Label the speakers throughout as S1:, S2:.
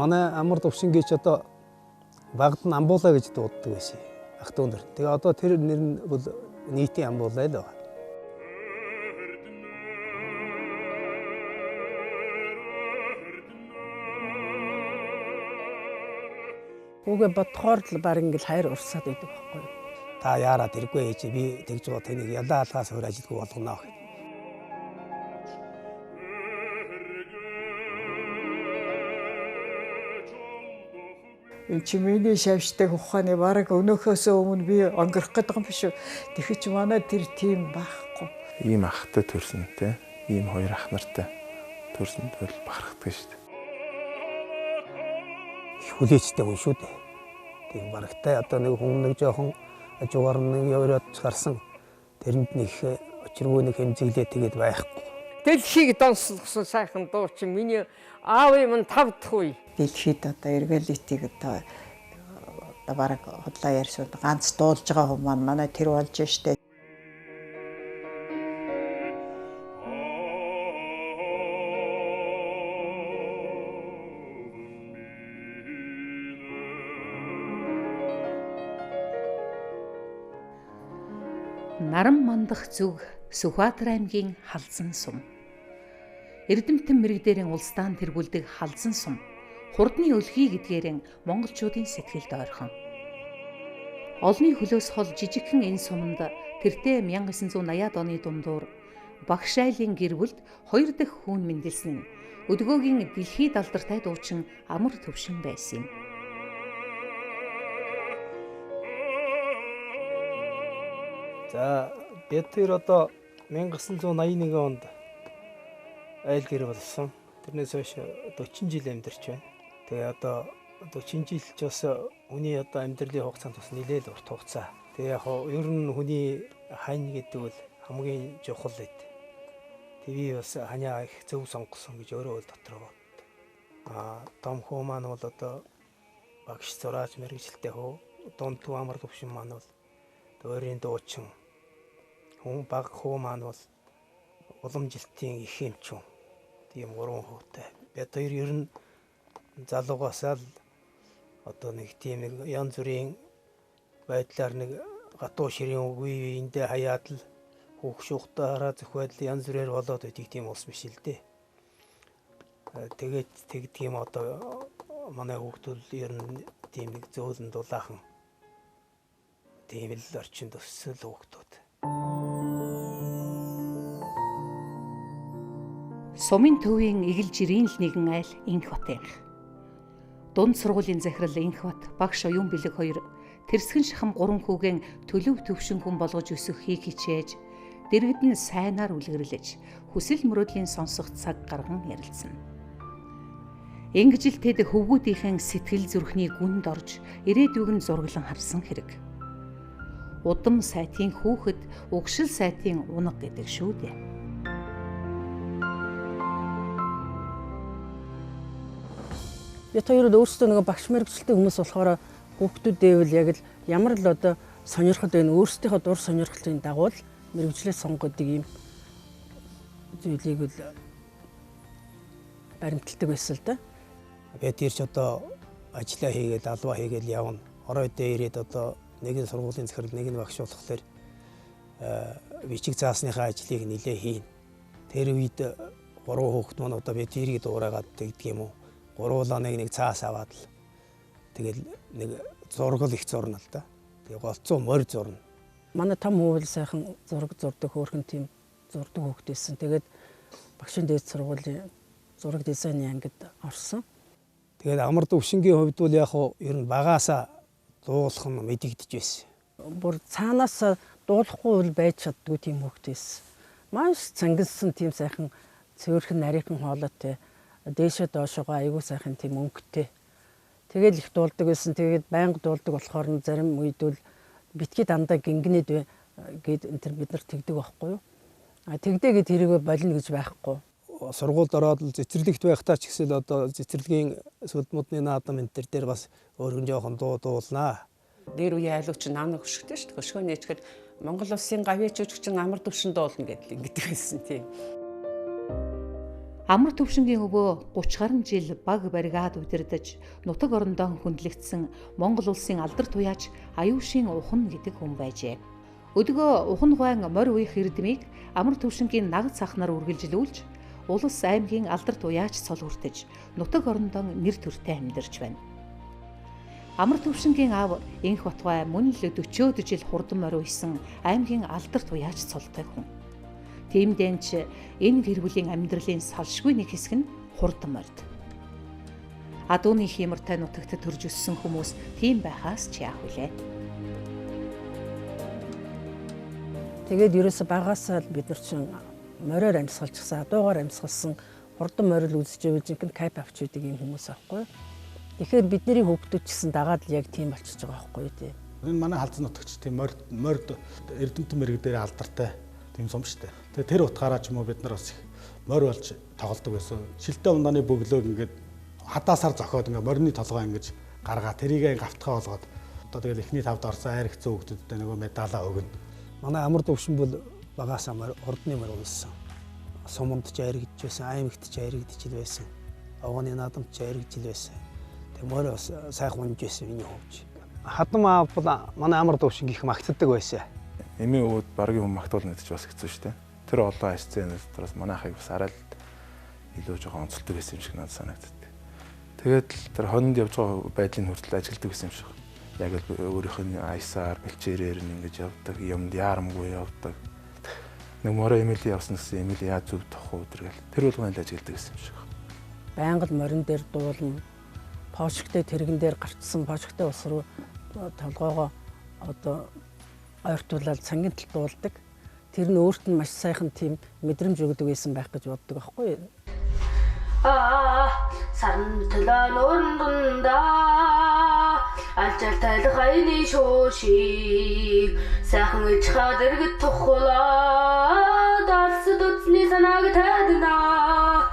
S1: Манай Амар Төвшингийн ч одоо багад нь Амбуулаа гэж дууддаг байсан. Ах дүү нар. Тэгээ одоо тэр нэр нь бол нийтийн Амбуулаа л байна.
S2: Үгээ бодохоор л баг ингээл хайр урсаад байдаг байхгүй юу?
S1: Та яарад иргүй ээж би тэгж байгаа тэнийг ялаа алгаас өөр ажилгүй болгоно гэх.
S3: Чи миний шавьждаг ухааны бараг өнөөхөөсөө өмнө би онгорох гэдэг юм биш үү? Тэгэхэд чи манай тэр тийм байхгүй.
S4: Ийм ахтай төрсөн те, ийм хоёр ах нартай төрсөнд бол бахархдаг шүү дээ.
S1: Их хүлээчтэй хүн шүү дээ. Тийм барагтай одоо нэг хүн нэг жоохон хажуугаар нэг яваад гарсан тэрэнд нэг учиргүй нэг хэмзэглээ тэгээд байхгүй.
S5: Дэлхийг донсолгосон сайхан дуучин миний аав юм тав дахь үе.
S3: Дэлхийд одоо эргэлитийг одоо бараг худлаа ярьсан ганц дуулж байгаа хүн маань манай тэр болж штэ.
S6: Наран мандах зүг Сүхбаатар аймгийн Халзан сум. Эрдэмтэн мэрэгдэрийн улсдаан тэргүүлдэг Халзан сум хурдны өлгий гэдгээрэн монголчуудын сэтгэлд ойрхон. Олны хөлөөс хол жижигхэн энэ суманд тэртээ 1980-ад оны дундуур багш айлын гэр бүлд хоёр дахь хүн мэндэлсэн нь өдгөөгийн дэлхийд алдартай дуучин Амар Төвшин байсан юм.
S1: За бид тэр одоо 1981 онд айл гэр болсон. Тэрнээс хойш 40 жил амьдарч байна. Тэгээ одоо 40 жил ч бас хүний одоо амьдралын хугацаанд бас нэлээд урт хугацаа. Тэгээ яг хоо ер нь хүний хань гэдэг бол хамгийн чухал эд. Тэг би бас ханиа их зөв сонгосон гэж өөрөө бол дотроо бод. Аа том хүү маань бол одоо багш зураач мэргэжилтэй хүү, дунд хүү Амар Төвшин маань бол өөрийн дуучин. Хүн баг хүү маань бол уламжилтын их эмчүүн. Тийм гурван хүүтэй. Бид хоёр ер нь залуугаасаа л одоо нэг тийм нэг янз бүрийн байдлаар нэг гатуу ширийн үгүй эндээ хаяад л хүүх шухтаараа зөхөөл янз бүрээр болоод байдаг тийм улс биш л дээ. Тэгээд тэгдэг юм одоо манай хүүхдүүд ер нь тийм нэг зөөлөн дулаахан тийм л орчинд өссөн л хүүхдүүд.
S6: Сумын төвийн эгэл жирийн л нэгэн айл Инхбатынх. Дунд сургуулийн захирал Инхбат, багш оюун бэлэг хоёр тэрсгэн шахам гурван хүүгэн төлөв төвшин хүн болгож өсөхийг хичээж, дэргэд нь сайнаар үлгэрлэж, хүсэл мөрөөдлийн сонсох цаг гарган ярилцсан. Ингэж л тэд хөвгүүдийнхэн сэтгэл зүрхний гүнд орж, ирээдүйг нь зураглан харсан хэрэг. Удам сайтын хүүхэд, угшил сайтын унаг гэдэг шүү дээ.
S2: Бид хоёр бол өөрсдөө нөгөө багш мэргэжилтэй хүмүүс болохоор хүүхдүүдээ бол яг л ямар л одоо сонирхол байна өөрсдийнхөө дур сонирхлын дагуу л мэргэжлээ сонгодог юм зүйлийг л баримталдаг байсан л да.
S1: Бид ирч одоо ажиллаа хийгээл албаа хийгээл явна. Орой дээр ирээд одоо нэг нь сургуулийн захирал, нэг нь багш болохоор бичиг заасныхаа ажлыг нилээ хийн. Тэр үед гурван хүүхэд маань одоо бид тэрийг дуурайгаад тэгдэг юм уу? Гуруулаа нэг цаас аваад л тэгэл нэг зураг л их зурна л да. Тэгээ голцоо морь зурна.
S2: Манай том хүү бол сайхан зураг зурдаг хөөрхөн тийм зурдаг хүүхэд байсан. Тэгээд багшийн дээд сургуулийн зураг дизайны ангид орсон.
S1: Тэгээд Амар Төвшингийн хувьд бол яг хуу ер нь багаасаа дуулах нь мэдэгдэж байсан.
S2: Бүр цаанаас дуулахгүй бол байж чаддгүй тийм хүүхэд байсан. Маш цангилсан тийм сайхан цэвэрхэн нарийнхан хоолойтой дээшээ доошоогоо айгүй сайхан тийм өнгөтэй. Тэгэл их дуулдаг байсан. Тэгээд байнга дуулдаг болохоор нь зарим үед бол битгий дандаа гингэнэд бай гэд энэ төр бид нар тэгдэг байхгүй юу? А тэгдэ гэд тэрийгэ болно гэж байхгүй.
S1: Сургуульд ороод л цэцэрлэгт байхдаа ч гэсэн л одоо цэцэрлэгийн сүлдмүүдний наадам энэ төр дээр бас өөргөн жоохон дуу дуулнаа.
S7: Дээр үеийн айлууч нам нэг хөшгтэй шүү дээ. Хөшгөө нээчгээд Монгол улсын гавьяа жүжигчин Амар Төвшин дуулна гэдэл ингэдэг байсан тийм.
S6: Амар төвшингийн өвөө 30 гаруй жил баг баригаад удирдах нутаг орондоо хүндлэгдсэн Монгол улсын алдар туяач Аюушийн Ухан гэдэг хүн байжээ. Өдгөө Ухан гуайн морь уях эрдмийг Амар төвшингийн нагад сахнаар үргэлжлүүлж улс аймгийн алдар туяач цол хүртэж нутаг орондоо нэр төртэй амьдарч байна. Амар төвшингийн аав Энх Батгай мөн л 40-од жил хурдан морь уйсан аймгийн алдар туяач цолтой хүн. Тиймдэн ч энэ гэр бүлийн амьдралын салшгүй нэг хэсэг нь хурдан морьд. Адууны хиймортой нутагт төрж өссөн хүмүүс тийм байхаас ч яах вүлээ.
S2: Тэгээд ерөөсө багасаа л бид нар чинь мориор амьсгалчихсан, адуугаар амьсгалсан, хурдан морил үзэж ивэл жинхэнэ кайп авч идэг юм хүмүүс аахгүй. Тэгэхээр бидний хүүхдүүд ч гэсэн дагаад л яг тийм болчихж байгаа байхгүй тий.
S8: Энэ манай халзан нутагч тийм морьд эрдэмтэн мэрэг дээр алдартай тийм сум штэ. Тэгээ тэр утгаараа ч юм уу бид нар бас их морь болж тоглодог байсан. Шилтэй ундааны бөглөөг ингээд хадаасаар зохиод ингээд морины толгой ингэж гаргаа тэрийг гавтгай болгоод одоо тэгэл эхний тавд орсон айр хэцүү хүүхдүүдтэй нөгөө медалаа өгнө.
S1: Манай амар төвшин бол багасаа хурдны морь унсан. Суманд ч айрагдж байсан, аймагт ч айрагдж л байсан. Овооны наадамд ч айрагдж л байсан. Тэгээ морь бас сайхан унж байсан миний хувьд. Хадам аав бол манай амар төвшин гих магтдаг байсан.
S4: Эмийн өвөд баргийн хүн магтуулна гэдэг чинь бас хэцүү шүү дээ. Тэр олон сцен дотроос манай ахыг бас арай л илүү жоохон онцолдог байсан юм шиг надад санагддаг. Тэгээд л тэр хононд явж байгаа байдлыг хүртэл ажигладаг байсан юм шиг. Яг л өөрийнх нь аясаар, бэлчээрээр нь ингэж явдаг, юмд яарамгүй явдаг. Нэг мороо Эмили явсан гэсэн Эмили яаж зөв тох уу гэл тэр болгоно л ажигладаг гэсэн юм шиг.
S2: Байнга л морин дээр дуулна. Поошигтэй тэрэгэн дээр гарчсан поошигтэй ус руу толгоогоо одоо ойртуулаад цангийн талд дуулдаг. Тэр нь өөрт нь маш сайхан тийм мэдрэмж өгдөг байсан байх гэж боддог аахгүй юу?
S9: Аа сарн төлөө нуурн дундаа алжал тайлах аяны шуушиг сайхан иж хаад иргэд тухлаад алсад үдсний санааг тайднаа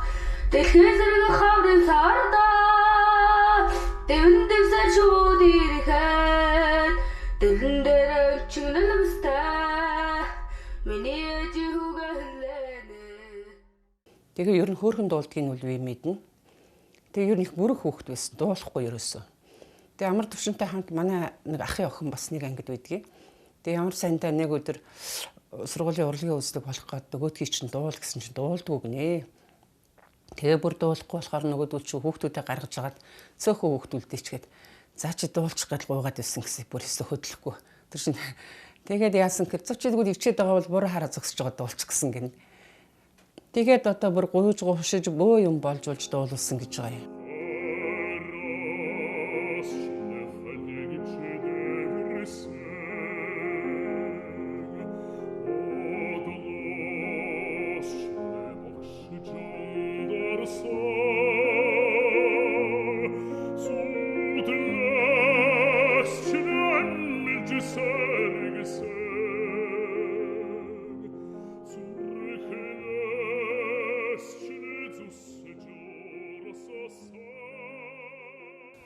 S9: дэлхий зэрэг хаврын сардаа дэвэн дэвсэр шүүд ирэхэд дэлэн дээр өчгөнлөмстэй миний ээжийн хүүгээ хэллэнэ.
S7: Тэгээ ер нь хөөрхөн дуулдгийг нь үл би мэднэ. Тэгээ ер нь их бүрэх хүүхэд байсан, дуулахгүй ерөөсөө. Тэгээ амар төвшөнтэй хамт манай нэг ахын охин бас нэг ангид байдгийг. Тэгээ ямар сайндаа нэг өдөр сургуулийн урлагийн үзлэг болох гээд нөгөөдгийг чинь дуул гэсэн чинь дуулдгүй гинэ. Тэгээ бүр дуулахгүй болохоор нөгөөдөл чинь хүүхдүүдээ гаргаж агаад цөөхөн хүүхдүүлдэй ч гээд за чи дуулчих гээд гуйгаад байсан гэсэн бүр өсө хөдлөхгүй. Тэр чинь тэгээд яасан гэхээр зөө чи тэгвэл ичээд байгаа бол буруу хараа зогсож байгаа дуулчих гэсэн гинэ. Тэгээд одоо бүр гуйж гувшиж бөө юм болж болж дуулуулсан гэж байгаа юм.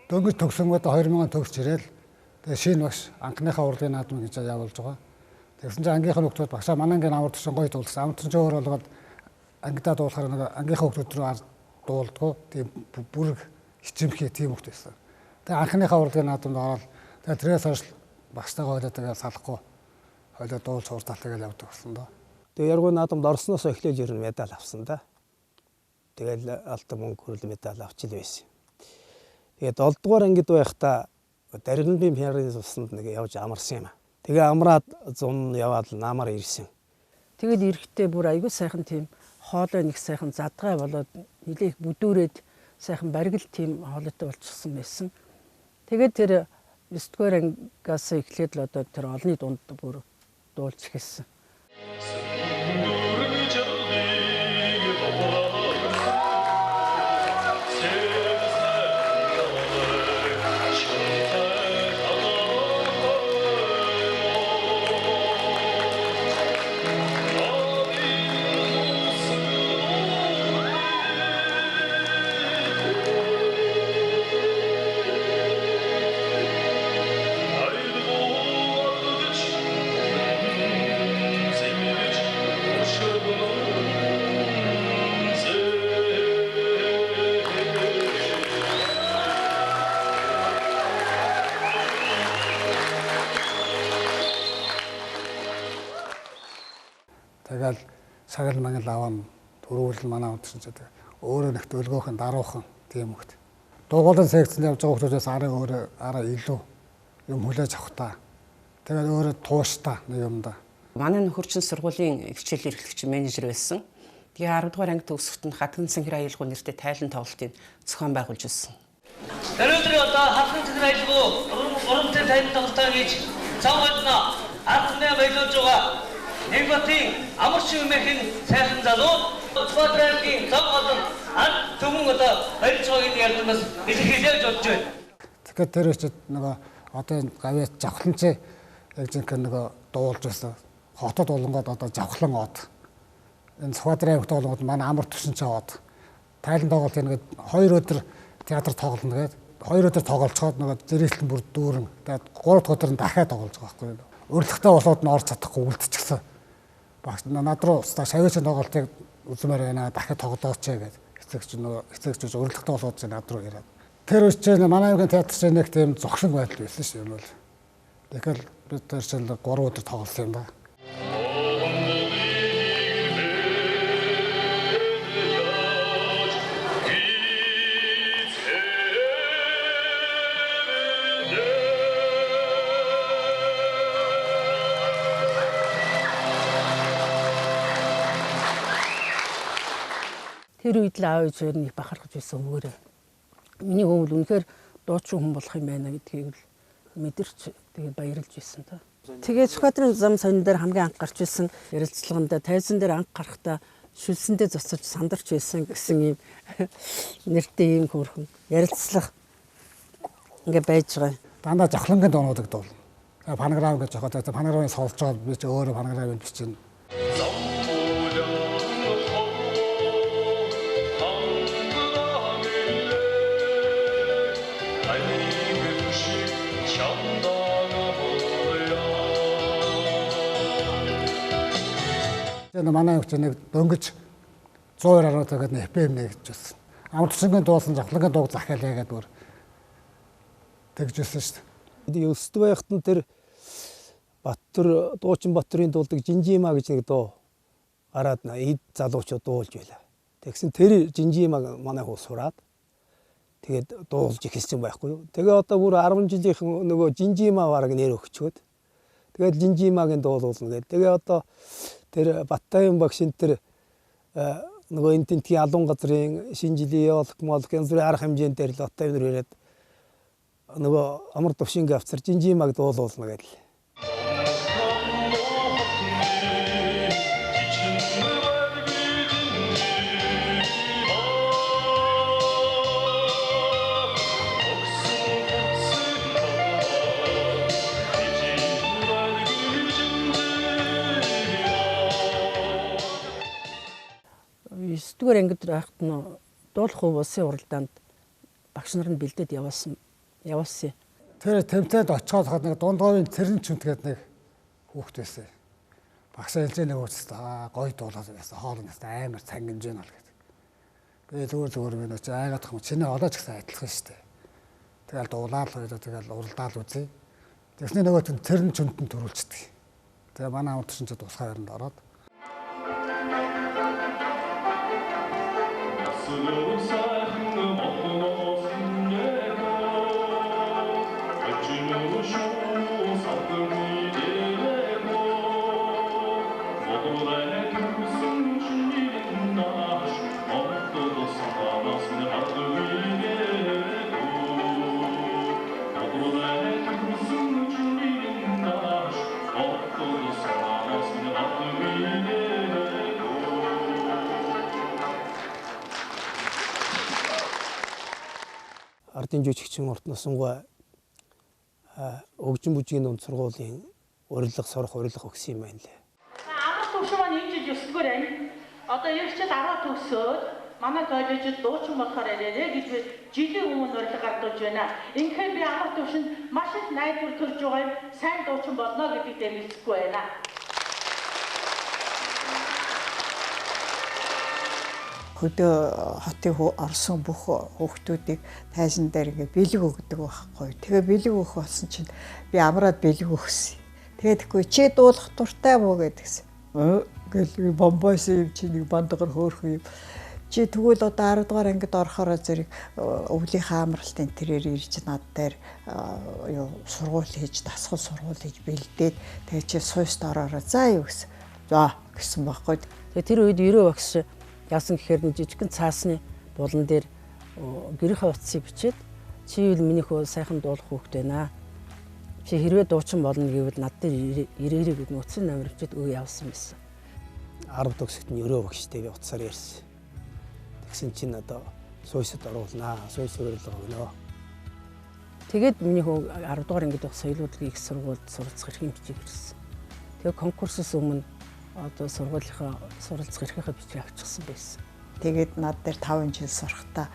S10: Дөнгөж төгсөнгөд 2000 төгсч ирээл тэгээ шинэ багш анхныхаа урлагийн наадам гэж явуулж байгаа. Тэгсэн чинь ангийнхаа хүүхдүүд багшаа манай ангийн амар төвшин гоё дуулсан. Амар төвшин өөр болгоод ангидаа дуулахаар нэг ангийнхаа хүүхдүүд рүү дуулдгоо. Тийм бүрэг хичэмхий тийм хүүхд байсан. Тэгээ анхныхаа урлагийн наадамд ороод тэгээ тэрээс хойш багштайгаа хойлоо тэгээ салахгүй хойлоо дуулж хурдталтай гэж явдаг болсон доо.
S1: Тэгээ яргуу наадамд орсноос эхлээл ер нь медаль авсан да. Тэгэл алтан мөнгө хүрэл медаль авч ил байсан. Тэгээд 7 дугаар ангид байхдаа Дарганбын пиарын усанд нэг явж амарсан юм. Тэгээ амраад зун яваад наамаар ирсэн.
S2: Тэгэл эрэхтэй бүр айгүй сайхан тийм хоолой нэг сайхан задгай болоод нилээх бүдүүрээд сайхан баригл тийм хоолойтой болчихсон байсан. Тэгээд тэр 9 дугаар ангиас эхлээд л одоо тэр олонний дунд бүр дуулж эхэлсэн.
S10: Тэгэл шагнал мангал аван төрүүл манай хамт чинь өөрөө нэгт өлгөөхөн даруухан тийм хөхт. Дугуулan секцэнд явж байгаа хүмүүсээс арай өөрөө арай илүү юм хүлээж авах та. Тэгээд өөрөө тууштай нэг юм да.
S7: Манай нөхөр чинь сургуулийн хичээл эрхлэгч менежер байсан. Тэгээ 10 дугаар анги төгсөхөд нь Хатган цэнгэр аюулгүй нэртэй тайлан тоглолтыг зохион байгуулж ирсэн.
S11: Өнөөдөр одоо Хатган цэнгэр аюулгүй урамтай тайлан тоглолтоо хийж цав годно ард түмээ баярлуулж байгаа. Нэгбатын амарч юмэхэн сайхан залуу Сүхбаатар аймгийн зам голон ард түмэн одоо баярлж байгааг энэ ялдмаас илэрхийлье гэж бодож байна.
S10: Тэгэхээр тэр үчид нөгөө одоо энэ гавьяа завхланчээ яг жинхэнэ нөгөө дуулж байсан. Хотод болонгод одоо завхлан од. Энэ Сүхбаатар аймагт болонгод манай амар төвшинчээ од. Тайлан тоглолт ингээд 2 өдөр театр тоглоно гээд 2 өдөр тоглолцоход нөгөө зэрэглэн бүр дүүрэн. Тэгээд 3 дахь өдөр нь дахиад тоглож байгаа байхгүй юу. Урилгатай болоод нь орж чадахгүй үлдчихсэн. Багш над руу шавьяачин тоглолтыг үзмээр байна, дахиад тоглооч гээд эцэгч нөгөө эцэгч урилгатай болоод над руу ирээд. Тэр үеч чинь манай аймгийн театр чинь нэг тийм зогсон байдал байсан шүү юм бол. Тэгэхээр бид тэр чинь 3 өдөр тоглосон юм ба.
S2: Тэр үед л аав ээж нэг бахархаж байсан өвгөөрөө. Миний өвөл үнэхээр дуучин хүн болох юм байна гэдгийг л мэдэрч тэгээд баярлж байсан та. Тэгээд Сүхбаатарын зам сонин дээр хамгийн анх гарч ирсэн ярилцлаганда тайзан дээр анх гарахдаа шүлсэндээ зогсож сандарч байсан гэсэн ийм нэртэй ийм хөөрхөн ярилцлага ингээ байж байгаа.
S10: Дандаа зохлонгийн дуунуудыг дуулна. Фонограм гэж байгаа. Фонограмыг солж байгаа би ч өөрөө фонограмыг бичнэ. Манай өвч нэг дөнгөж 102.5 гэдэг нэг FM нэгж байсан. Амар тусангийн дуулсан зохлонгийн дууг захиалаа гэдэг бүр тэгж байсан шүү
S1: дээ. Өсдөг байхад нь тэр Баттөр дуучин Баттөрийн дуулдаг Жинжима гэж нэг дуу гараад эд залуучууд дуулж байлаа. Тэгсэн тэр Жинжимаг манай хүү сураад тэгээд дуулж эхэлсэн байхгүй юу. Тэгээ одоо бүр 10 жилийнхэн нөгөө Жинжима бараг нэр өгчөөд тэгээд Жинжимагийн дуулуулна гэдэг. Тэгээ одоо тэр Баттайм багшин тэр нөгөө энэ тентгийн алуун газрын шинэ жилийн ёлк молк янз бүрийн арга хэмжээнд дээр л Баттайм нэр ирээд нөгөө амар төвшингээ авцар Жинжимаг дуулуулна гэдэг.
S2: Дүгээр ангид байхад нь дуулах улсын уралдаанд багш нар нь бэлдээд явуулсан.
S10: Тэр тэмцээнд очиход хад нэг дундгоовын цэрэн чүнт гэдэг нэг хүүхэд байсан. Багшаа хэлжээ нэг ууцсан. Аа гоё дуулаад байсан. Хоол нь амар цангинж байна л гэдэг. Би зүгээр минь очи айгаад хам чиний олооч гэсэн адилхан шүү дээ. Тэгэл дуулаад л хоёлоо тэгэл уралдаал үзье. Тэгсний нөгөө цэрэн чүнт нь төрүүлчихдэг. Тэгээ манай амт чинь тусгай байранд ороод
S1: Ардын жүжигчин урт насангүй өгжин бүжгийн дунд сургуулийн урилга сурах урилга өгсөн юм байна лээ.
S6: Амар төвшин маань энэ жил 9 дугаар анги. Одоо ерөөсөө 10 төгсөөд манай коллежид дуучин болохоор ирээрэй гэж би жилийн өмнө урилга гардуулж байна. Ингэхээр би амар төвшөнд маш их найдвар төрж байгаа юм. Сайн дуучин болно гэдгийг дэмжихгүй байна.
S3: Хөдөө хотын орсон бүх хүүхдүүдийг тайзан дээр ингээ бэлэг өгдөг байхгүй. Тэгээ бэлэг өгөх болсон чинь би амраад бэлэг өгсөн. Тэгээд тэгэхгүй чи дуулах дуртай мó гэдгсэн. Гэл бомбойсон юм чи нэг бандгар хөөрхөн юм. Чи тэгвэл одоо 10 дугаар ангид орохороо зэрэг өвлийнхээ амралтын тэрээр ирж над дээр юу сургууль хийж, дасгал сургууль хийж бэлдээд тэгээ чи сууст ороороо за юу гэсэн. За гэсэн байхгүй.
S2: Тэгээ тэр үед Өрөө багш яасан гэхээр жижигхэн цаасны булан дээр гэрийнхээ утсыг бичээд чи үл миний хөө сайхан дуулах хүүхэд байна. Чи хэрвээ дуучин болно гэвэл над дээр ирээрэй гэд утсын номер бичээд өө явсан байсан.
S1: 10 төгсөгт нь Өрөө багштай би утсаар ярьсан. Тэгсэн чинь одоо сууйсад оруулнаа, сууйс урилга өгнө.
S2: Тэгээд миний хөө 10 дугаар ангид байх соёл урлагийн их сургуульд суралцах эрхийн бичиг ирсэн. Тэгээд конкурсоос өмнө одоо сургуулийнхаа суралцах эрхийнхээ бичиг авчихсан байсан.
S3: Тэгээд над дээр 5 жил сурахтаа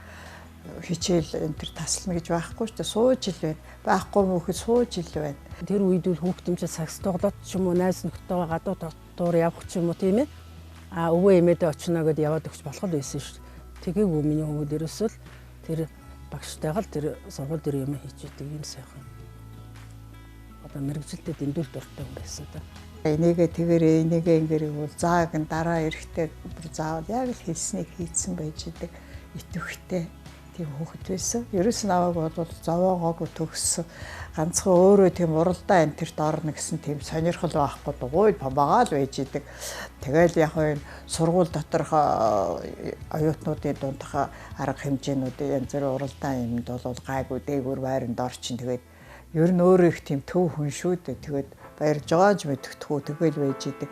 S3: хичээл энэ төр таслана гэж байхгүй шүү дээ. Сууж ил байна. Байхгүй мөхөд сууж ил байна.
S2: Тэр үед үл хүүхдэмжээ сагс тоглоод ч юм уу, найз нөхдөйгөө гадуу дотор явах ч юм уу тийм ээ. А өвөө эмээдээ очино гэдээ яваад өгч болох л байсан шүү дээ. Тэгээгүй миний хөвгөл ерөөсөө л тэр багштайгаа л тэр сургууль дээр юм хийж идэг юм сайхан. Одоо мэргэжилтэд дэндүүр дуртай хүн байсан та.
S3: Энийгээ тэгэрээ, энийгээ ингэрээ бол зааг нь дараа эрэхтэй бүр заавал яг л хэлснийг хийцэн байж идэг идэвхтэй тийм хүүхэд байсан. Ерөөс намайг бол зовоогоогүй төгссөн. Ганцхан өөрөө тийм уралдаа энэ тэрт орно гэсэн тийм сонирхол байхгүй дугуй помбагаа л байж идэг. Тэгэл яг энэ сургууль доторх оюутнуудын дундх арга хэмжээнүүд янз бүрийн уралдаан юмд бол гайгүй дээгүүр байранд орчин. Тэгээд ер нь өөрөө их тийм төв хүн шүү дээ. Тэгээд баярж байгаа ч мэддэхгүй тэгэл байж идэг.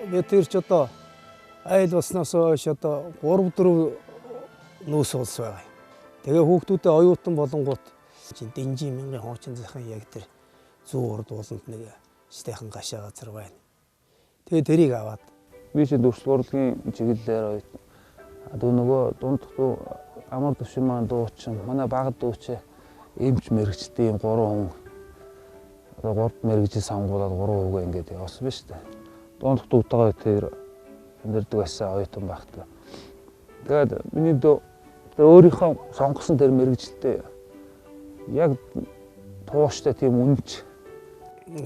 S1: Би тэр ч одоо айл болсноос хойш одоо 3-4 нүүс улс байгаа. Тэгээ хүүхдүүдээ оюутан болонгууд чинь дэнжин мянган хуучин захын яг тэр зүүн урд ууланд нэг стайхан гашаа газар байна. Тэгээ тэрийг аваад
S4: би чинь дүрслэг урлагийн чиглэлээр оюутан. Дүү нөгөө дунд амар төвшин маань дуучин, манай баг дууч эмч мэрэгчтэй юм 3 хүн. Одоо 3 мэрэгжил сонгуулад 3 хүүгээ ингээд явсан ба шүү дээ. Дундх дүүтэйгээ тэр амьдардаг байсан оюутан байхдаа. Тэгээд миний дүү тэр өөрийнхөө сонгосон тэр мэрэгжилтэй яг тууштай тийм үнэнч.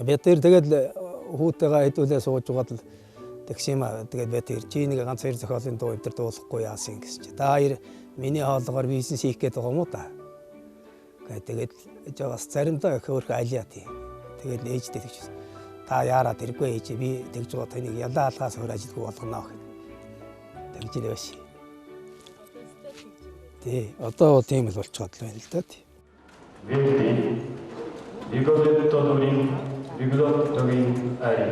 S1: Би тэр тэгээд хүүтэйгээ хэдүүлээ сууж байгаад л тэгсэн юм аа. Тэгээд би тэр чи нэг ганц хоёр зохиолын дуу энэ төр дуулахгүй яасан гэсэн чи. Та хоёр миний хоолоогоор бизнес хийх гээд байгаа юм уу та? Гэ тэгээд жогоос заримдаа хөөрхөн алиа тий. Тэгээд ээжтэй тэгж. Та яарад иргүй ээж би тэгж байгаа таныг ялаа алгаас өөр ажилгүй болгоно гэхэд. Тэгж л байсан. Тий, одоо тийм л болчиход л байна л да.
S12: Верди, Риголетто дүрийн Риголеттогийн ари.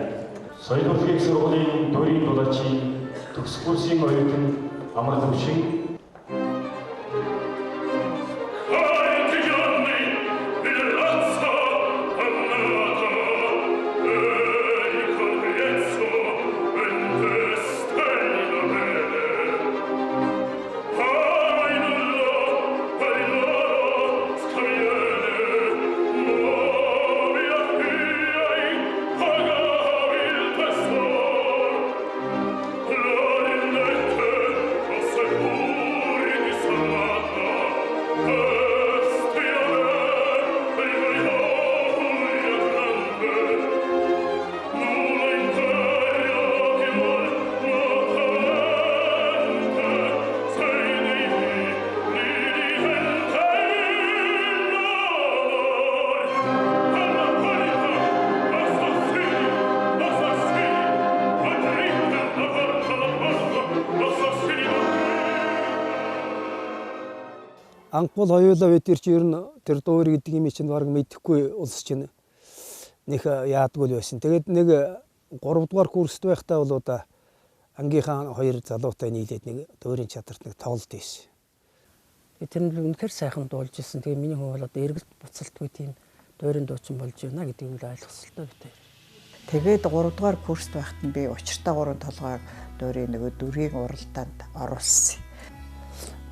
S12: Соёл урлагийн сургуулийн дүрийн дулаачийн төгс курсын оюутан Амар Төвшин
S13: Lord,
S1: Анх бол хоёулаа бид нар чи ер нь тэр дуур гэдэг юм чинь баг мэдэхгүй улс чинь нэх яадгүй л байсан. Тэгээд нэг 3 дугаар курст байхдаа бол одоо ангийнхаа хоёр залуутай нийлээд нэг дуурийн чадварт нэг тоглолт хийсэн.
S2: Тэр нь үнэхээр сайхан дуулж исэн. Тэгээ миний хүү бол одоо эргэлт буцалтгүй тийм дуурийн дуучин болж байна гэдгийг үл ойлгосон л доо бид.
S3: Тэгээд 3 дугаар курст байхад нь би учиртай 3 толгойг дуурийн нөгөө дүргийн уралдаанд оруулсан.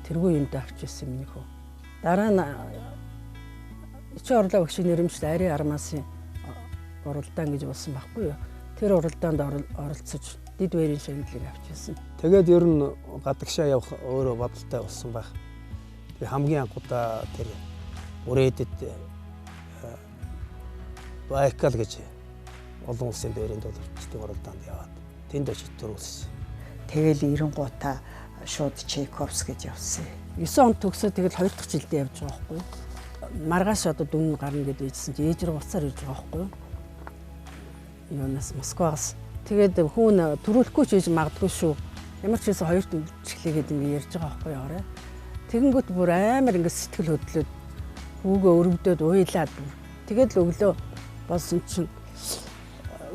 S2: Тэргүй юмд авч ирсэн миний хүү. Дараа нь Ичи орлоо багшийн нэрмжил Ари Армасын уралдаан гэж болсон байхгүй юу? Тэр уралдаанд оролцож дид баярын шагналыг авч ирсэн.
S1: Тэгээд ер нь гадагшаа явах өөрөө бодолтой болсон байх. Би хамгийн анх удаа тэр Үрээдэд Байкал гэж олон улсын дээрийн дуулагчдын уралдаанд яваад тэнд очиж төрүүлсэн.
S3: Тэгэл 90-гутаа шууд Чайковс гэж явсан.
S2: 9 онд төгсөө тэгэл 2 дахь жилдээ явж байгаа байхгүй юу? Маргааш одоо дүн гарна гэдээ хэлсэн чи ээж рүү уцаар ирж байгаа байхгүй юу? Юунаас Москваас. Тэгээд хүүн төрүүлэхгүй ч хийж магадгүй шүү. Ямар ч байсан хоёрт үйлчлэгээ гэдэг ингэ ярьж байгаа байхгүй юу? Орой. Тэгэнгүүт бүр амар ингэ сэтгэл хөдлөөд хүүгээ өрөвдөөд уйлаад тэгээд л өглөө болсон чинь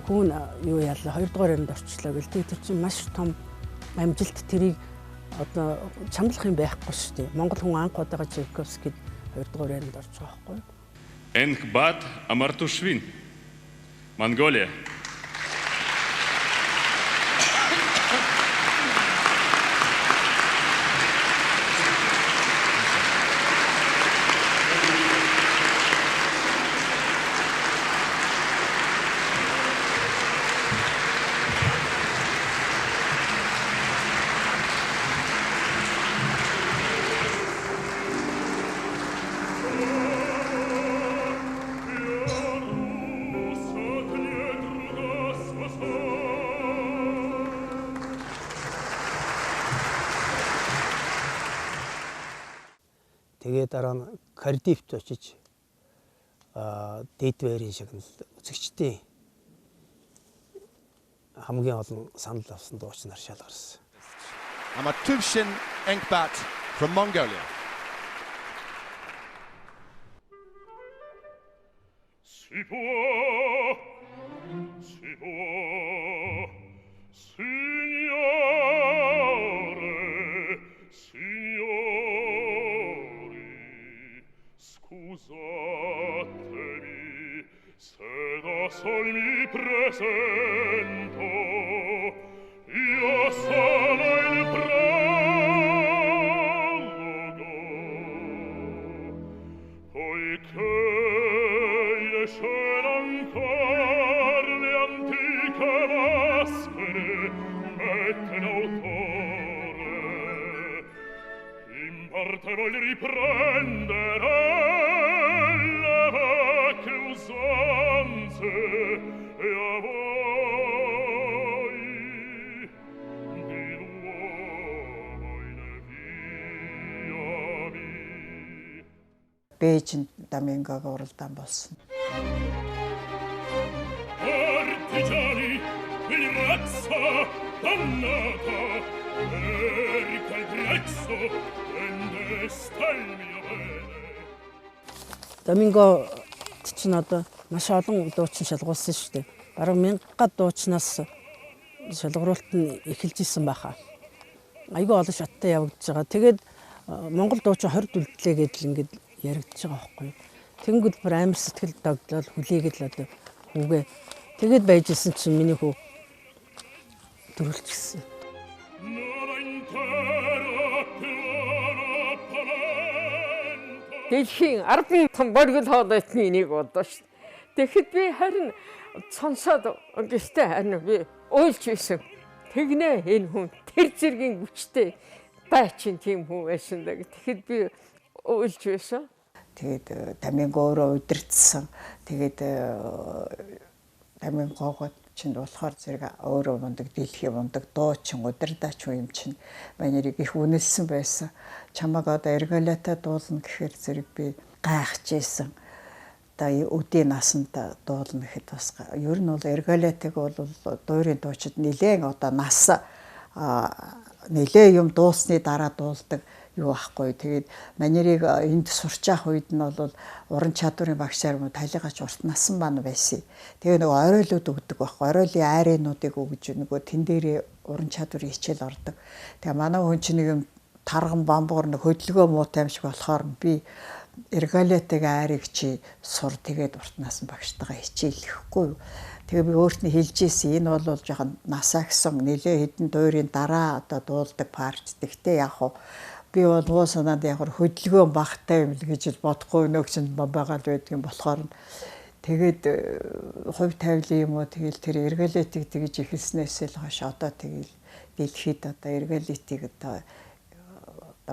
S2: хүүн юу яалаа 2 дугаар ярианд орчлоо гэл. Тэр чинь маш том амжилт, тэрийг одоо чамлах юм байхгүй шүү дээ. Монгол хүн анх удаага Чайковскид 2 дугаар ярианд орж байгаа байхгүй юу?
S13: Энхбат Амартушвин, Монголия.
S1: Тэгээ дараа нь Кардифт очиж дээд байрын шагнал үзэгчдийн хамгийн олон санал авсан дуучин нар шалгарсан.
S14: Amartuvshin Enkhbat from Mongolia.
S13: Si può, si può, signore, signori, scusatemi se da sol mi presento, io sono il prologo, poiché in scena ancor le antiche maschere mette l'autore, in parte voglio riprendere le vecchie usanze e a voi di nuovo in via mi.
S3: Бээжинд Домингог уралдаан болсон.
S13: Artigiani, il razza dannata, per quel prezzo vendeste il mio bene.
S2: Доминго чинь одоо маш олон дуучин шалгуулсан шүү дээ. Бараг 1000 дуучнаас шалгаруулалт нь эхэлж исэн байхаа. Айгүй олон шаттай явагдаж байгаа. Тэгээд Монгол дуучин 20 үлдлээ гэдэл ингээд яригдж байгаа байхгүй юу. Тэнгүүд бүр амар сэтгэл догдлол хүлээгээд л одоо хүүгээ тэгээд байж исэн чинь миний хүү төрүүлчихсэн.
S5: Дэлхийн 10 том боргил хоолойтны нэг боллоо шүү дээ. Тэгэхэд би харин сонсоод гэртээ харин би уйлж байсан. Тэгнэ энэ хүн тэр зэргийн хүчтэй дайчин тийм хүн байсан даа. Тэгэхэд би уйлж байсан.
S3: Тэгээд Доминго өөрөө удирдсан. Тэгээд Домингогоо чинь болохоор зэрэг өөрөө мундаг дэлхийн мундаг дуучин удирдаач юм чинь манерыг их үнэлсэн байсан. Чамаг одоо Эрголиатай дуулна гэхээр зэрэг би гайхаж байсан. Одоо өдийн насанд дуулна гэхэд бас ер нь бол Эрголиатыг бол дуурийн дуучид нилээн одоо нас нилээн юм дуулсны дараа дуулдаг юу байхгүй. Тэгээд манерыг энд сурч явах үед нь бол уран чадварын багшаар мөн талигач урт насан маань байсан. Тэгээ нөгөө оройлууд өгдөг байхгүй. Оройлын айрынуудыг өгж нөгөө тэн дээрээ уран чадварын хичээл ордог. Тэгээ манай хүн чинь нэг юм тарган бамбуур нэг хөдөлгөөн муутай юм шиг болохоор би Эргалетыг айрыг чи сур тэгээд урт насан багштайгаа хичээлэхгүй юу. Тэгээ би өөрт нь хэлж ийсэн. Энэ бол жоохон насаа гэсэн нэлээ хэдэн дуурийн дараа одоо дуулдаг парт. Тэгтээ яг хуу би бол муу санаанд яг хөдөлгөөн багтай юм л гэж бодохгүй нөх чинь байгаа л байдаг юм болохоор тэгээд хувь тавилын юм уу тэгэл тэр Эргалетыг тэгж эхэлснээс л хойш одоо тэгэл дэлхийд одоо Эргалетыг одоо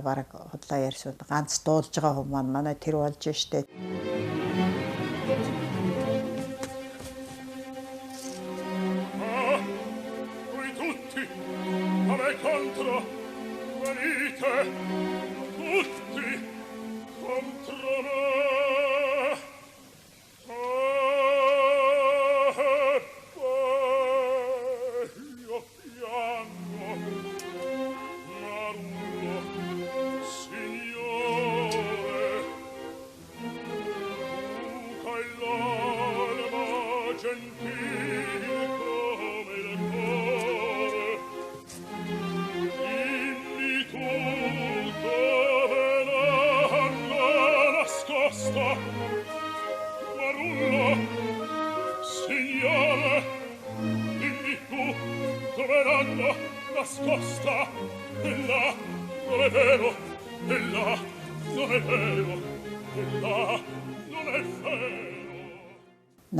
S3: бараг худлаа ярьсан ганц дуулж байгаа хүн маань манай тэр болж штэ.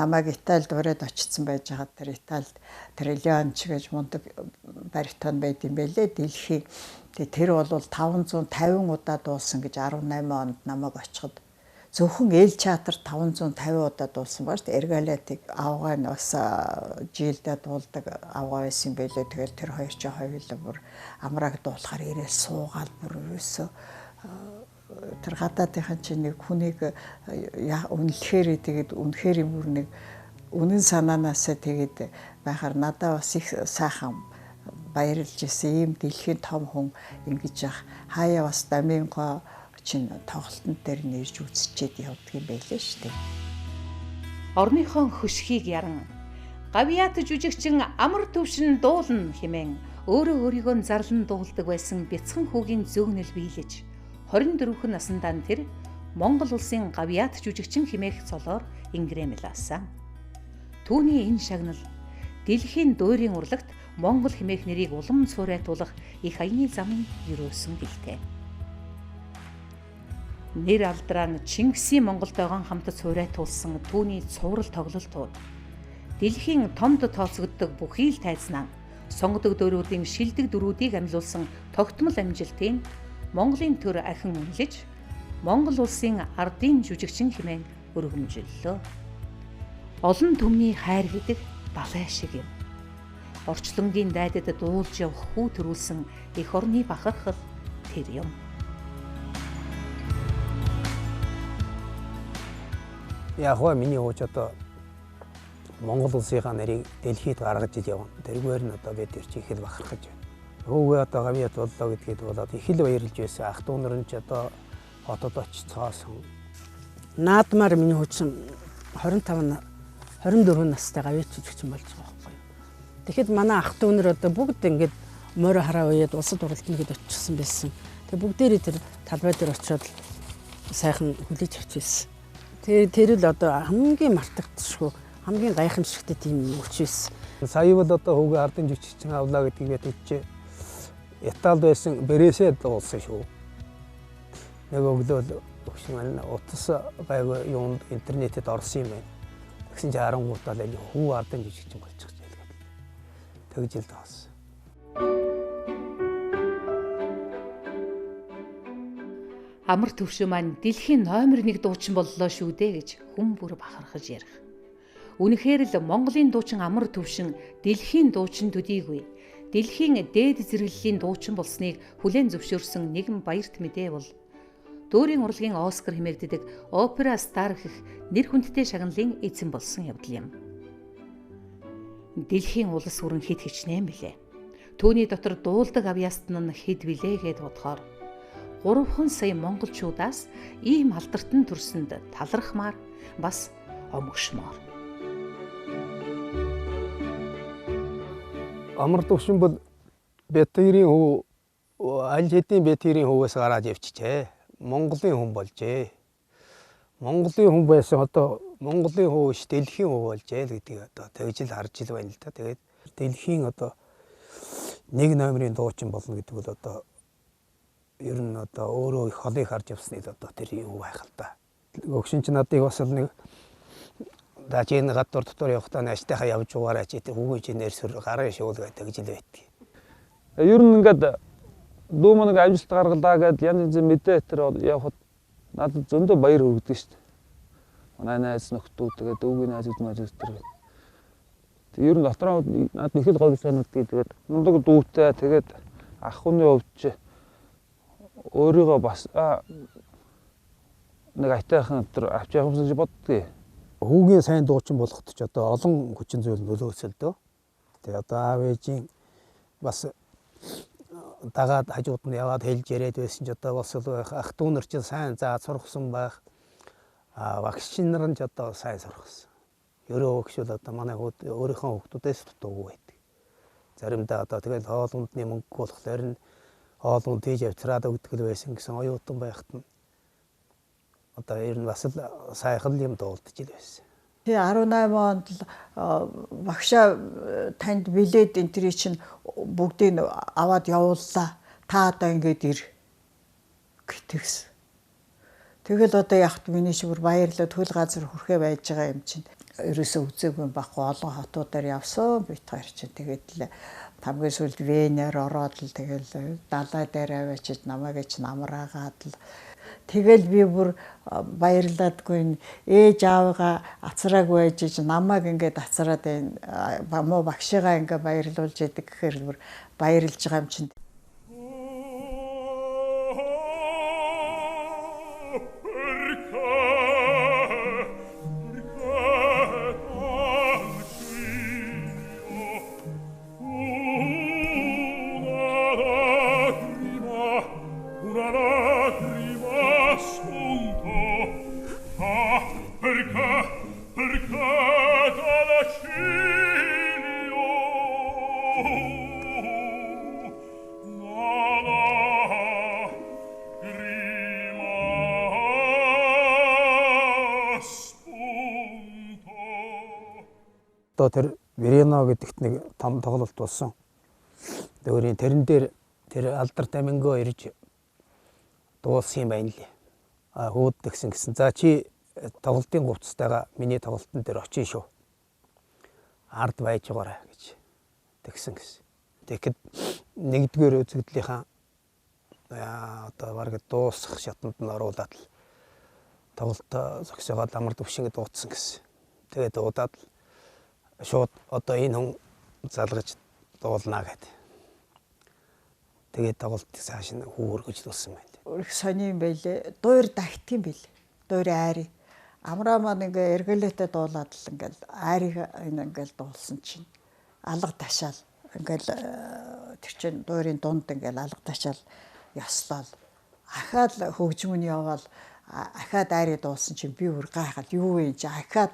S3: Намайг Италид ураад очсон байж байгаа тэр Италид тэр Леонч гэж мундаг баритон байд юм байлээ дэлхий. Тэгээ тэр бол 550 удаа дуулсан гэж 18 онд намайг очиход зөвхөн Эл Чатар 550 удаа дуулсан ба шүү дээ. Эргалетыг авгаа нь бас жилдээ дуулдаг авгаа байсан юм байлээ. Тэгэл тэр хоёр чинь хоёулаа бүр амрааг дуулахаар ирээл суугаал бүр ерөөсөө тэр гадаадынхан чинь нэг хүнийг үнэлэхээр тэгээд үнэхээр юм бүр нэг үнэн санаанаасаа тэгээд байхаар надаа бас их сайхан баярлж ирсэн ийм дэлхийн том хүн ингэж яах хаяа бас Доминго чинь тоглолтын дээр нэрж үзчихэд явдаг юм байлээ шүү дээ.
S6: Орныхон хөшгийг яран гавьяат жүжигчин амар төвшин дуулна хэмээн өөрөө өөрийгөө зарлан дуулдаг байсан бяцхан хүүгийн зөөгнөл биелэж 24 насандаа тэр Монгол улсын гавьяат жүжигчин хэмээх цолоор ингрэмлаасан. Түүний энэ шагнал дэлхийн дуурийн урлагт Монгол хэмээх нэрийг улам цуурайтуулах их аяны замын өрөөсөн гэлтэй. Нэр алдраа нь Чингисийн Монголдойгон хамт цуурайтуулсан түүний цуврал тоглолтууд дэлхийн томд тооцогддог бүхий л тайзнаа сонгодог дөрүүдийн шилдэг дөрүүдийг амлуулсан тогтмол амжилтын Монголын төр ахин үнэлж Монгол улсын ардын жүжигчин хэмээн өргөмжлөлөө. Олон түмний хайр гэдэг далай шиг юм. Орчлонгийн дайдад дуулж явах хүү төрүүлсэн эх орны бахархал тэр юм.
S1: Яг хөө миний хууч одоо Монгол улсынхаа нарыг дэлхийд гаргаж ил явна. Тэргээр нь одоо бид ирч их л бахархаж байна. Хүүгээ одоо гавьяат боллоо гэдгээд болоод их л баярлж байсан. Ах дүү нар нь ч одоо хотод очицоосон.
S2: Наадмаар миний хуучин 25 24 настай гавьяат жүжигчин болж байгаа байхгүй юу. Тэгэхэд манай ах дүү нар одоо бүгд ингээд морь хараа уяад улсад уралдана гэд очсон байсан. Тэгээ бүгдээрээ тэр талбай дээр очиод сайхан хүлээж авч байсан. Тэгээ тэр л одоо хамгийн мартагдшгүй хамгийн гайхамшигтай тийм өч байсан.
S1: Сая бол одоо хүүгээ ардын жүжигчин авлаа гэдгийг би Италид байсан Брэсээ дуулсан шүү. Нэг өглөө өгшин маань утас гайгүй юунд интернетэд орсон юм байна. Тэгсэн чинь 13 тал энэ хүү ардын жүжигчин болчих жээ гэдэг. Тэгж л дуулсан.
S6: Амар төвшин маань дэлхийн номер 1 дуучин боллоо шүү дээ гэж хүн бүр бахархаж ярих. Үнэхээр л Монголын дуучин амар төвшин дэлхийн дуучин төдийгүй дэлхийн дээд зэрэглэлийн дуучин болсныг хүлээн зөвшөөрсөн нэгэн баярт мэдээ бол Дуурийн урлагийн Оскар хэмээгддэг опера стар гэх нэр хүндтэй шагналын эзэн болсон явдал юм. Дэлхийн улс бүрэн хэд хичнээн билээ. Түүний дотор дуулдаг авьяаст нь хэд билээ гэд бодохоор 3 сая монголчуудаас ийм алдартан төрсөнд талархмаар бас омгшмоор.
S1: Амар төвшин бол Бятэрийн хүү аль хэдийн Бятэрийн хөвөөс гараад явчихжээ. Монголын хүн болжээ. Монголын хүн байсан одоо Монголын хүү биш дэлхийн хүү болжээ л гэдгийг одоо тэгж л харж ил байна л да. Тэгээд дэлхийн одоо нэг номерын дуучин болно гэдэг бол одоо ер нь одоо өөрөө их холыг харж явсныг л одоо тэр юу байх л да. Өгшин чи надыг бас л нэг даж энэ гадуур дотор явахдаа наштайхаа явж угаарай чи хүүгээ чи нэрсэр гараа шуул гэдэг гэж л байдаг.
S15: Ер нь ингээд дүү мөн нэг амжилт гаргалаа гэдээ янз янзын мэдээ тэр явхад надад зөндөө баяр хүргэдэг шүү дээ. Манай найз нөхдүүд тэгээд өвгийн найзууд мажууд тэр. Ер нь дотроо надад их л гоё санагддаг. Тэгээд мундаг дүүтэй тэгээд ах хүний хувьд чи өөрийгөө бас нэг айтайхан тэр авч явах юмсан гэж боддгийг.
S1: Хүүгийн сайн дуучин болоход ч одоо олон хүчин зүйл нөлөөлсөн л дөө. Тэгээ одоо аав ээжийн бас дагаад хажууд нь яваад хэлж яриад байсан ч одоо бас л байх. Ах дүү нар чинь сайн зааж сургасан байх. А багш нар нь ч одоо сайн сургасан. Ерөө өгшөл одоо манай өөрийнхөө хүүхдүүдээс дутуугүй байдаг. Заримдаа одоо тэгэл хоол ундны мөнгө болохоор нь хоол унд хийж авчраад өгдөг л байсан гэсэн оюутан байхад нь одоо ер нь бас л сайхан юм дуулдаж л байсан.
S3: Тий 18 онд л багшаа танд билет энэ тэрий чинь бүгдийг аваад явууллаа. Та одоо ингээд ир гэтгсэн. Тэгэл одоо яхад миний шүр баярлаад хөл газар хүрхээ байж байгаа юм чинь. Ерөөсөө үзээгүй юм байхгүй олон хотуудаар явсан бит хоёр чинь. Тэгээд л хамгийн сүүлд Венээр ороод л тэгэл далай дээр аваачиж намайг ч намраагаад л тэгэл би бүр баярлаадгүй ээж аавыгаа ацраагүй байж намайг ингээд ацраад байна муу багшигаа ингээд баярлуулж идэг гэхээр бүр баярлж байгаа юм чинь.
S1: Одоо тэр Верено гэдэгт нэг том тоглолт болсон. Өөрийн тэрэн дээр тэр алдар тамингоо ирж дуулсан юм байна лээ. А хүүд тэгсэн гэсэн. За чи тоглолтын хувцастайгаа миний тоглолтын дээр очие шүү. Ард байж байгаарай гэж тэгсэн гэсэн. Тэгэхэд нэгдүгээр үзэгдлийнхаа одоо бараг дуусах шатанд нь оруулаад л тоглолт зогсоогоод амар төвшинг дуудсан гэсэн. Тэгээд дуудаад л шууд одоо энэ хүн залгаж дуулнаа гэд. Тэгээд тоглолтыг цааш нь хүү өргөжлүүлсэн байна.
S3: Их сони юм байлээ. Дуур дагт юм бэл. Дуур айри. Амраа маань ингээ эргэлээтэй дуулаад л ингээл айрыг энэ ингээл дуулсан чинь алга ташаал ингээл тэр чинь дуурийн дунд ингээл алга ташаал ёслол. Ахаад хөгжмөн яваал ахаад айрыг дуулсан чинь би бүр гайхал юу вэ чи ахаад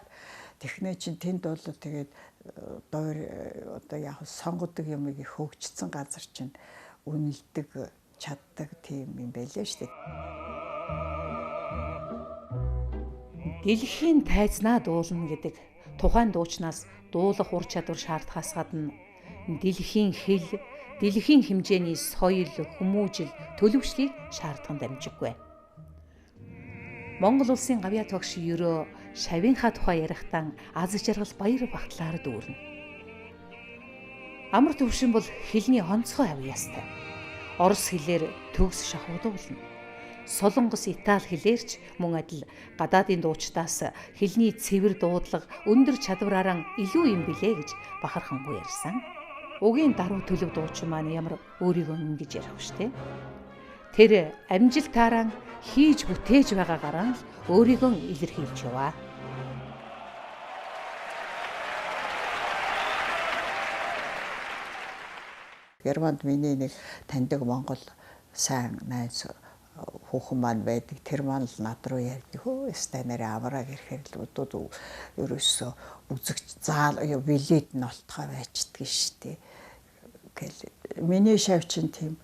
S3: Тэхнээ чинь тэнд бол тэгээд дуур одоо яг сонгодог юмыг их хөгжсөн газар чинь үнэлдэг чаддаг тийм юм байлээ шүү дээ.
S6: Дэлхийн тайзнаа дуулна гэдэг тухайн дуучнаас дуулах ур чадвар шаардахаас гадна дэлхийн хэл, дэлхийн хэмжээний соёл, хүмүүжил, төлөвшлийг шаардах нь дамжиггүй. Монгол улсын гавьяат багш Ерөө шавийнхаа тухай ярихдаа аз жаргал баяр багтлаар дүүрнэ. Амар төвшин бол хэлний онцгой авьяастай. Орос хэлээр төгс шахуу дуулна. Солонгос, Итали хэлээрч мөн адил гадаадын дуучдаас хэлний цэвэр дуудлага, өндөр чадвараараа илүү юм билээ гэж бахархангүй ярьсан. Угийн даруй төлөв дуучин маань ямар өөрийгөө ингэж ярих вэ штэ? Тэр амжилтаараа хийж бүтээж байгаагаараа л өөрийгөө илэрхийлж яваа.
S3: Германд миний нэг таньдаг монгол сайн найз хүүхэн маань байдаг. Тэр маань л над руу ярьдаг. Хөө өстой нарийн амраг ирэхээр л өдөөд ерөөсөө үзэгч заал билет нь олтгой байчдаг шүү дээ. Гэл миний шав чинь тийм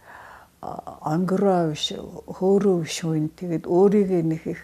S3: ангираа биш, хөөрөө биш хүн. Тэгээд өөрийгөө нэг их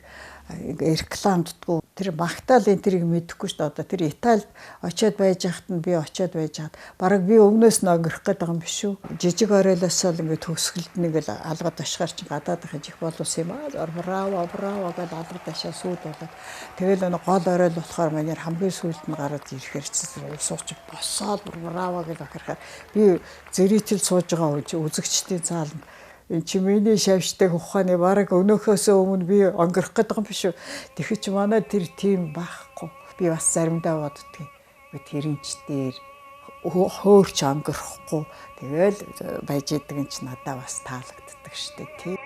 S3: рекламддаггүй. Тэр магтаал энэ тэрийг мэдэхгүй шүү дээ. Одоо тэр Италид очиод байж хахад нь би очиод байж хахад бараг би өмнөөс нь өнгөрөх гээд байгаа юм биш үү? Жижиг оройлоос л ингээд төгсгөлд нэг л алгад ашгаар чинь гадаадын их боловс юм аа. Браво, браво гэдээ алгад ашаа сүйд болоод тэгэл нэг гол оройл болохоор манайр хамгийн сүүлд нь гараад ирэхээр чинь улсууч босоод браво гэж бахархаар би зэритэл сууж байгаа үзэгчдийн зааланд энэ чи миний шавьжтай ухааны бараг өнөөхөөсөө өмнө би өнгөрөх гээд байгаа юм биш үү? Тэгэхэд чи манай тэр тийм байхгүй. Би бас заримдаа боддгийг. Би тэрэн ч дээр хөөрч өнгөрөхгүй. Тэгэл байж идэг юм чи надаа бас таалагддаг штэ тий.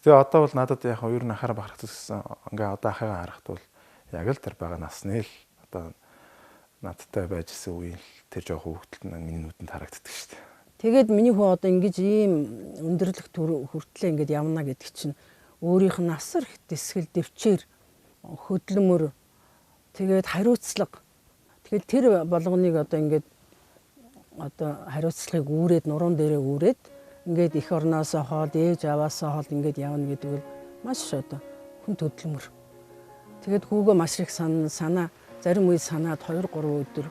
S4: Тэгээ одоо бол надад яг ер нь анхаарал бахарх гэсэн ингээ одоо ахыгаа харахад бол яг л тэр байгаа насны л одоо надтай байж исэн үеийн л тэр жоох хүүхдэлт нь миний нүдэнд харагддаг шүү дээ.
S2: Тэгээд миний хүү одоо ингэж ийм өндөрлөх хүртлээ ингэж явна гэдэг чинь өөрийнх нь асар их дэсгэл дэвчээр хөдөлмөр тэгээд хариуцлага. Тэгээд тэр болгоныг одоо ингэж одоо хариуцлагыг үүрээд нуруунд дээрээ үүрээд ингээд эх орноосоо хоол, ээж аваасаа хоол ингээд явна гэдэг бол маш одоо хүн хөдөлмөр. Тэгээд хүүгөө маш их санаа зарим үе санаад 2 3 өдөр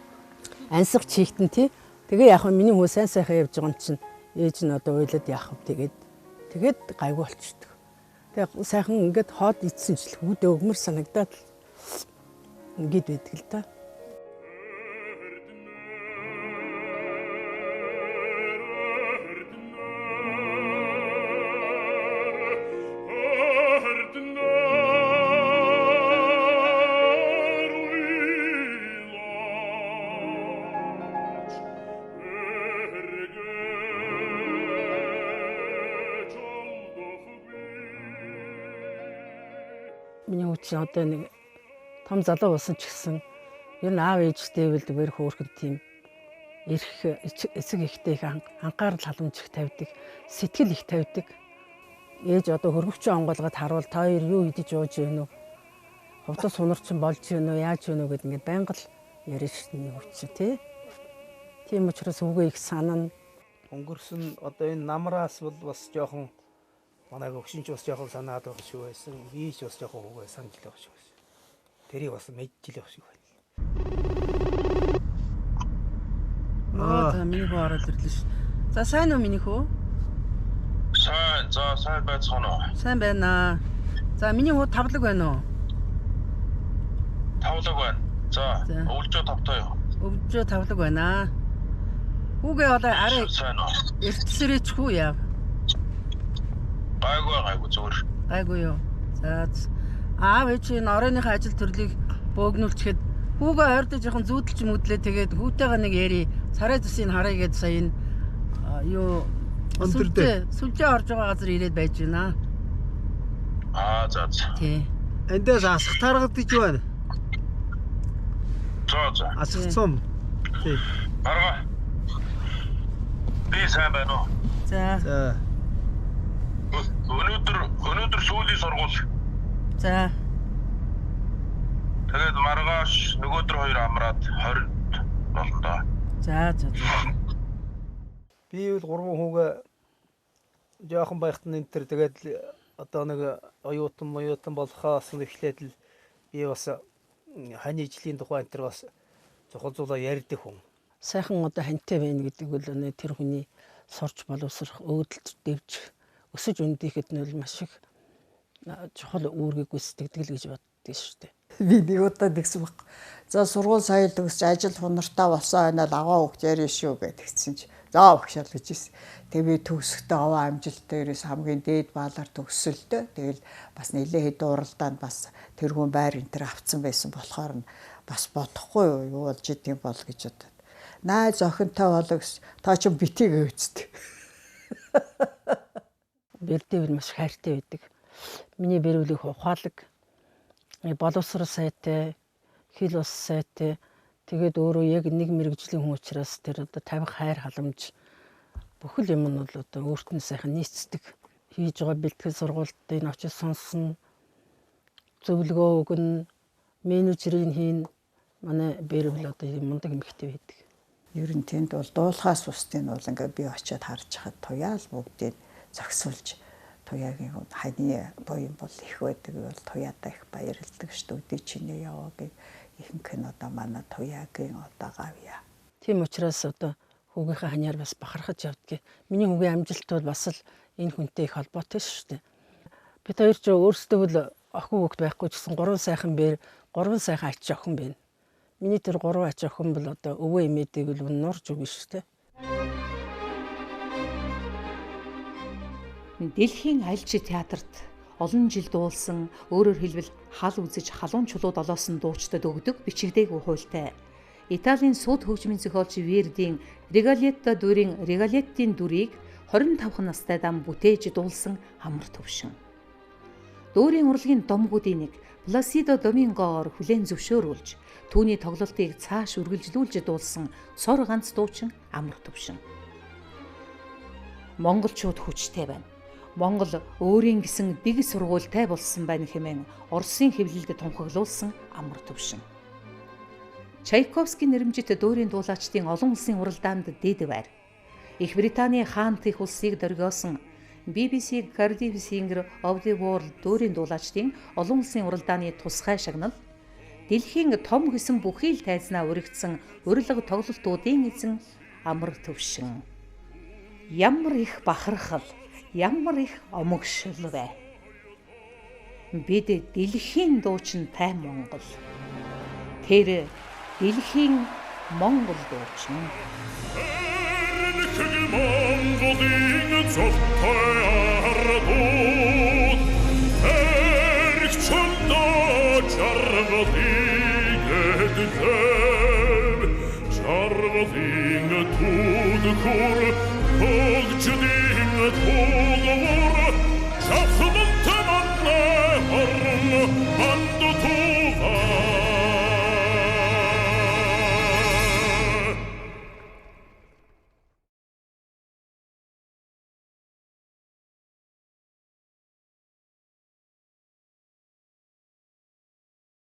S2: ансах чийгтэн тий. Тэгээ яг миний хүү сайн сайхан явж байгаа юм чинь ээж нь одоо уйлаад яах вэ тэгээд гайгүй болчихдог. Тэгээ сайхан ингээд хоод идсэн ч л хүүдээ өгмөр санагдаад ингээд байдаг л да. Миний хүү чинь одоо нэг том залуу болсон ч гэсэн ер нь аав ээжтэй байвал зүгээр хөөрхөн тийм эрх эцэг ихтэй их анхаарал халамж их тавьдаг, сэтгэл их тавьдаг. Ээж одоо хөргөвчөн онгойлгоод харуул та хоёр юу идэж ууж гэнэ үү? Хувцас сунар чинь болж гэнэ үү? Яаж гэнэ үү гэд ингээд байнга л ярина шүү дээ миний хүү чинь тий. Тийм учраас хүүгээ их санана.
S1: Өнгөрсөн одоо энэ намраас бол бас жоохон манай өгшин ч бас жоохон санаад байгаа шиг байсан. Би ч бас жоохон хүүгээ санаж л байгаа шиг байсан. Тэрийг бас мэдчихэл байгаа шиг байна.
S2: Аа за миний хүү ороод ирлээ шүү. За сайн уу миний хүү?
S16: Сайн, за сайн байцгаана уу?
S2: Сайн байна. За миний хүү тавлаг байна уу?
S16: Тавлаг байна. За өвлжөө тавтай юу?
S2: Өвлжөө тавлаг байна. Хүүгээ одоо арай эртсэрээч хүү яав.
S16: Гайгүй гайгүй зүгээр.
S2: Гайгүй юу. За аав ээж энэ оройныхоо ажил төрлийг бөөгнүүлчихэд хүүгээ ойрдож жоохон зүүдэлж мүдлээ тэгээд хүүтэйгээ нэг яри царай зүсийг харъя гэд сая энэ юу сүлжээ орж байгаа газар ирээд байж байна.
S16: Аа за за.
S2: Тий.
S17: Эндээс асах таргадж байна.
S16: За за.
S17: Асах цум. Тий.
S16: Арга. Би сайн байна уу?
S2: За.
S17: За.
S16: Өнөөдөр сүүлийн сургууль.
S2: За.
S16: Тэгээд маргааш нөгөөдөр хоёр амраад 20-нд болно доо.
S2: За за за.
S1: Би бол гурван хүүгээ жоохон байхад нь энэ төр тэгээд одоо нэг оюутан болохоос нь эхлээд л би бас хань ижлийн тухай энэ төр бас чухал зүйлээ ярьдаг хүн.
S2: Сайхан одоо ханьтай байна гэдэг бол тэр хүний сурч боловсрох, өөдөлт дэвжих, өсөж өндийхэд нь бол маш их чухал үүргийг гүйцэтгэдэг л гэж боддог шүү дээ.
S3: Би нэг удаа тэгсэн баг. За сургууль соёл төгсч ажил хунартаа болсон хойноо аваа хөвгт ярина шүү гэдгийгсэн чи. Заа багшаал гэж ирсэн. Тэгээ би төгсөхдөө овоо амжилттай ерөөс хамгийн дээд баалаар төгсөлтөө. Тэгэл бас нэлээ хэд уралдаанд бас тэрхүүн байр энэ төр авцсан байсан болохоор нь бас бодохгүй юу болж идэм бол гэж бодод. Найз охинтой болоо гэсэн. Та чи битийг өөцдөг.
S2: Бэрдээ маш хайртай байдаг. Миний бэрүүлэг ухаалаг, боловсрол сайтай, хэл ус сайтай. Тэгээд өөрөө яг нэг мэрэгжлийн хүн учраас тэр одоо тавих хайр халамж бүхэл юм нь бол одоо өөрт нь сайхан нийцдэг. Хийж байгаа бэлтгэл сургуультыг очиж сонсно, зөвлөгөө өгнө, менежерийг хийн. Манай бэрүүл одоо юм мундаг эмэгтэй байдаг.
S3: Ер нь тэнд бол дуулахаас бусдын бол ингээ би очиод харж хахад туяал бүгдийг зохицуулж туяагийн ханы буян бол их байдаг бол туяадаа их баярлдаг шүү дээ. Өдий чинээ яваагийг ихэнх нь одоо манай туяагийн одоо гавья.
S2: Тийм учраас одоо хүүгийнхээ ханиар бас бахархаж явдгийг. Миний хүүгийн амжилт бол бас л энэ хүнтэй их холбоотой шүү дээ. Бид хоёр ч өөрсдөө л охин хүүхэд байхгүй ч гэсэн гурван сайхан бэр, гурван сайхан ач охин байна. Миний тэр гурван ач охин бол одоо өвөө эмээдэг л нурж өгнө шүү дээ.
S6: Дэлхийн альч театрт олон жил дуулсан, өөрөөр хэлбэл хал үзэж халуун чулуу долоосон дуучдад өгдөг бичигдээгүй хуультай. Италийн сууд хөгжмийн зохиолч Вердийн Риголетто дүрийн Риголеттийн дүрийг 25 настай дам бүтээж дуулсан амар төвшин. Дүүрийн урлагийн домгуудын нэг Пласидо Домингоор хүлээн зөвшөөрүүлж, түүний тоглолтыг цааш үргэлжлүүлж дуулсан цор ганц дуучин амар төвшин. Монголчууд хүчтэй байна. Монгол өөрийн гэсэн дэг сургуультай болсон байна хэмээн Оросын хэвлэлд тунхаглуулсан амар төвшин. Чайковский нэрмжит дүүрийн дуулаачдын олон улсын уралдаанд дэд байр. Их Британий хаант их улсыг дөргиосон BBC Cardiff Singer of the World дүүрийн дуулаачдын олон улсын уралдааны тусгай шагнал, дэлхийн том гэсэн бүхий л тайзнаа өргөцсөн урилга тоглолтуудын эзэн амар төвшин. Ямар их бахархал, ямар их омогшил вэ? Бид дэлхийн дуучинтай Монгол. Тэр дэлхийн Монгол дуучин.
S13: Монголын цогтой ардууд эрх чөндөө жаргалыг эдлэв, жаргалын түлхүр хөгжлийн тулвар чахмын